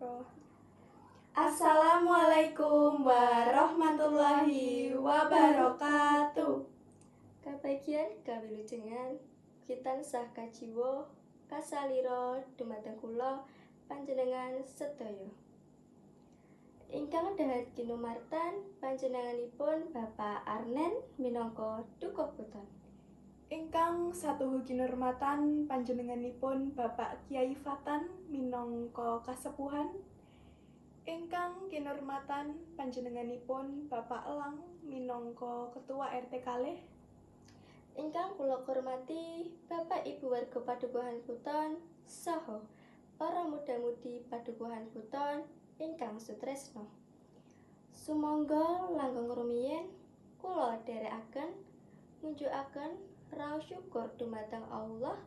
Pambuka. Assalamualaikum warahmatullahi wabarakatuh. Kabagian kawilujengan tansah kajiwa kasalira dumateng kula panjenengan sedaya. Ingkang dahat kinumartan panjenenganipun Bapak Arnen minangka Dukuh Buton. Ingkang satuhu kinurmatan panjenenganipun Bapak Kiai Fatan minangka kasepuhan. Ingkang kinurmatan panjenenganipun Bapak Elang minangka Ketua RT kalih. Ingkang kula hormati Bapak Ibu warga Padukuhan Buton saha para muda-mudi Padukuhan Buton ingkang sutresna. Sumangga langkung rumiyin kula dherekaken ngunjukaken raos syukur dumateng Allah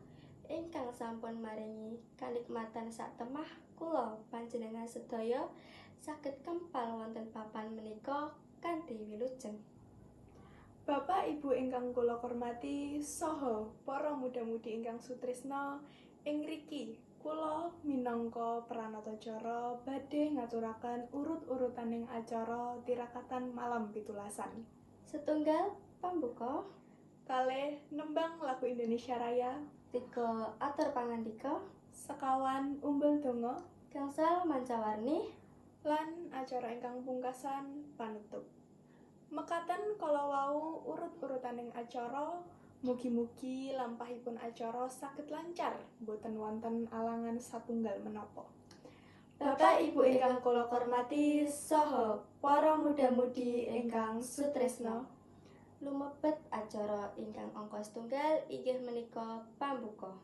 ingkang sampun maringi kanikmatan satemah kula panjenengan sedaya saged kempal wonten papan menika kanthi wilujeng. Bapak Ibu ingkang kula hormati saha para muda-mudi ingkang sutresna, ing ngriki kula minangka pranatacara badhe ngaturaken urut-urutaning acara tirakatan malam pitulasan. Setunggal pambuka, kalih nembang lagu Indonesia Raya, 3 atur pangandika, sekawan umbel donga, gangsal mancawarni, lan acara ingkang pungkasan panutup. Mekaten kala wau urut-urutaning acara, mugi-mugi lampahipun acara saged lancar, boten wonten alangan satunggal menapa. Bapak Ibu ingkang kula hormati saha para muda-mudi ingkang sutresna, lumebet acara ingkang angka setunggal inggih menika pambuka.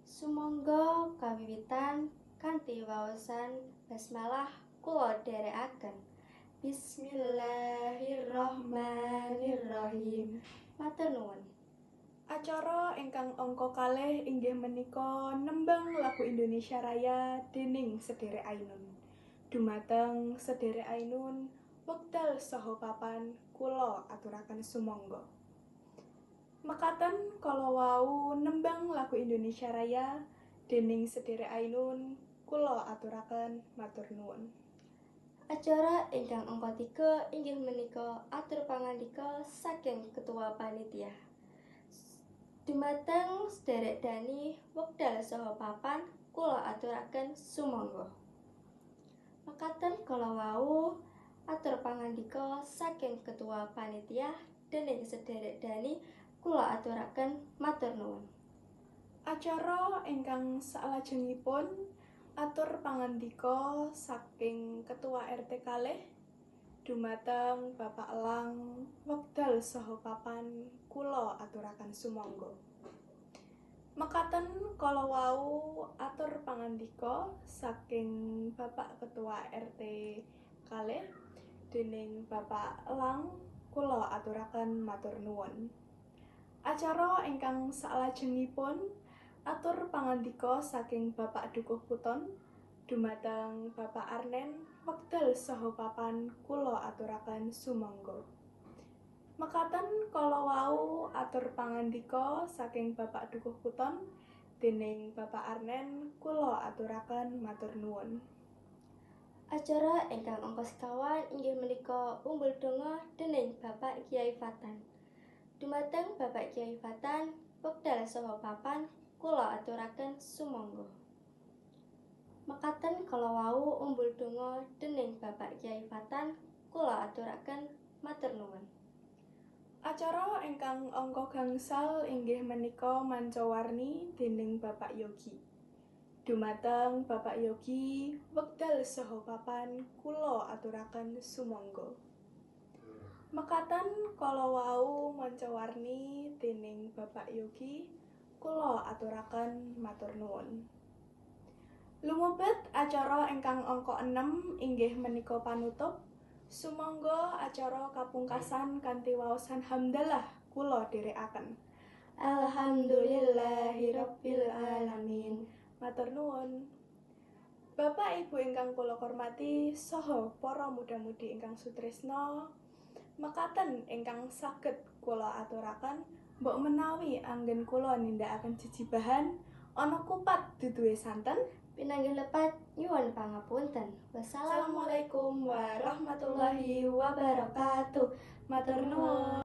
Sumangga kawiwitan kanthi waosan basmalah kula dherekaken. Bismillahirrahmanirrahim. Matur nuwun. Acara ingkang angka kalih inggih menika nembang lagu Indonesia Raya dening Sederek Ainun. Dumateng Sederek Ainun, wekdal saha papan kula aturaken sumangga. Mekaten kala wau nembang lagu Indonesia Raya dening Sederek Ainun, kula aturaken matur nuwun. Acara ingkang angka 3 inggih menika atur pangandika saking Ketua Panitia. Dumateng Sederek Dani, wekdal saha papan kula aturaken sumangga. Mekaten kala wau atur pangandika saking Ketua Panitia dening Sederek Dani, kula aturaken matur nuwun. Acara ingkang salajengipun atur pangandika saking Ketua RT kalih dumateng Bapak Elang, wekdal saha papan kula aturaken sumangga. Mekaten kala wau atur pangandika saking Bapak Ketua RT kalih dening Bapak Elang, kula aturaken matur nuwun. Acara ingkang salajengipun atur pangandika saking Bapak Dukuh Puton dumateng Bapak Arnen, wekdal saha papan kula aturaken sumangga. Mekaten kala wau atur pangandika saking Bapak Dukuh Puton dening Bapak Arnen, kula aturaken matur nuwun. Acara ingkang angka sekawan inggih menika umbul donga dening Bapak Kiai Fatan. Dumateng Bapak Kiai Fatan, wekdal saha papan kula aturaken sumangga. Mekaten kala wau umbul donga dening Bapak Kiai Fatan, kula aturaken matur nuwun. Acara ingkang angka gangsal inggih menika mancawarni dening Bapak Yogi. Dumateng Bapak Yogi, wekdal saha papan kula aturaken sumangga. Mekaten kala wau mancawarni dening Bapak Yogi, kula aturaken matur nuwun. Lumebet acara ingkang angka 6 inggih menika panutup. Sumangga acara kapungkasan kanthi waosan hamdalah kula dherekaken. Alhamdulillahirabbil alamin. Matur nuwun. Bapak Ibu ingkang kula hormati saha para muda-mudi ingkang sutresna, mekaten ingkang saged kula aturaken, mbok menawi anggen kula nindakaken jejibahan ana kupat duduhe santen, pinanggih lepat nyuwun Pangapunten. Wassalamualaikum warahmatullahi wabarakatuh. Matur nuwun.